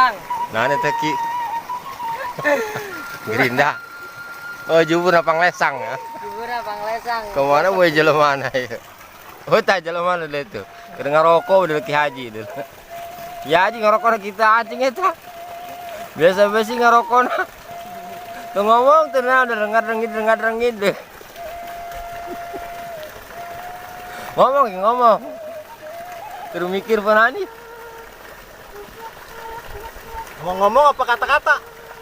Panglesang. Nah, eta, Ki. Gerinda. Oh, jubur Panglesang ya. Jubur Panglesang. Kemana boy jelema mana ya? Oh, tak jelema mana itu. Keur ngarokok udah Ki Haji itu. Ki Haji ngerokok kita anjing eta. Biasa-biasa ngerokok. Tuh ngomong tuh, nah, udah dengar rengit dengar rengit deh. Ngomong ngomong. Terus mikir pernah nih. Mau ngomong apa kata-kata?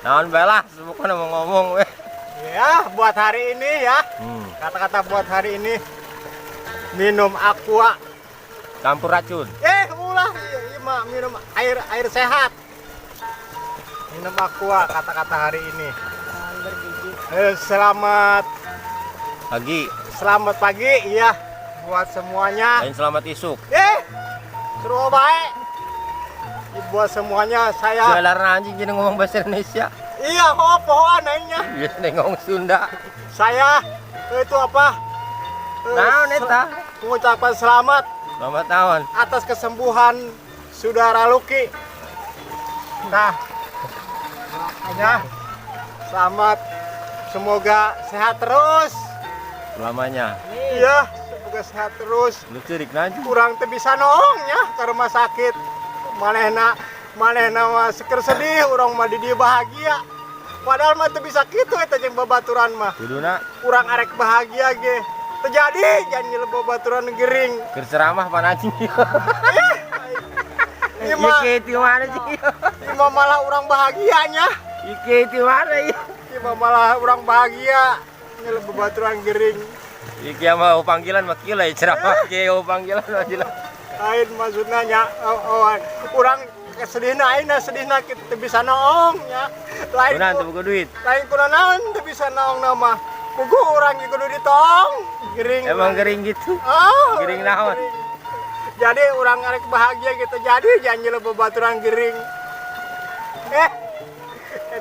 Naon belah, bukan mau ngomong weh. Ya, buat hari ini ya. Kata-kata buat hari ini. Minum Aqua. Campur racun. Eh, ulah, iya, iya, mah minum air air sehat. Minum Aqua kata-kata hari ini. Jangan bergigi. Eh, selamat Pagi, selamat pagi, iya, buat semuanya. Lain selamat isuk. Eh, seru baik. Buat semuanya saya. Jalan anjing jadi ngomong bahasa Indonesia. Iya, oh, pohoan aingnya. Biasa ngomong Sunda. Saya itu apa? Eh, Naon eta? Mengucapkan selamat Selamat tahun. Atas kesembuhan Saudara Luki. Nah, ya, selamat. Semoga sehat terus. Selamanya. Iya, semoga sehat terus. Lu cerik anjing. Kurang teu bisa noong nya ke rumah sakit. Manehna manehna mah seker sedih, urang mah di dieu bahagia. Padahal mah teu bisa kitu eta jeung babaturan mah. Kuduna Urang arek bahagia ge. Terjadi jangan babaturan gering. Keur ceramah pan anjing. Ieu mah Iki di mana sih? Ieu mah malah urang bahagianya. Iki di mana ya? Ieu mah malah urang bahagia. Nyeleb babaturan gering. Iki mau panggilan mah kieu lah ceramah kieu panggilan mah jelas. Lain maksudnya nya, oh, oh, urang sedihna ayeuna sedihna kita teu bisa noong nya. Lain Kunaon teu boga duit? Lain kuna naon teu bisa noong nama. Puguh urang ge kudu ditong. Gering. Emang gering gitu. Oh, Gering naon? gering. Jadi urang arek bahagia gitu jadi jangan nyeleb babaturan gering. Eh,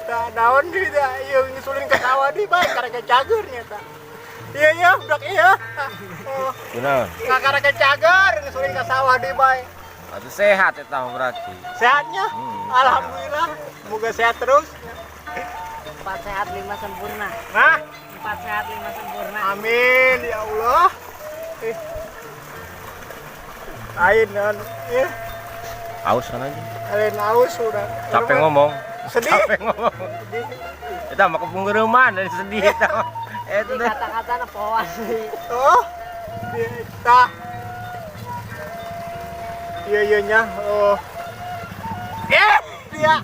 eta naon di ieu ngisuling ketawa di bae karek cager nya eta. Iya iya budak iya. Oh, Kunaon? Karek cager ngisuling ka sawah di bae. Atuh sehat eta mah berarti. Sehatnya? Alhamdulillah. Semoga sehat terus. Empat sehat lima sempurna. Nah, Empat sehat lima sempurna. Amin ya Allah. Eh. Lain non, ya. Aus kan anjing. Lain aus sudah. Capek ngomong. Sedih. Capek ngomong. Sedih. Eta mah kepungguruman dari sedih eta mah. Eta Ini teh. kata-kata pohoan. Oh, kita. Iya iya nya. Oh. Eh, dia.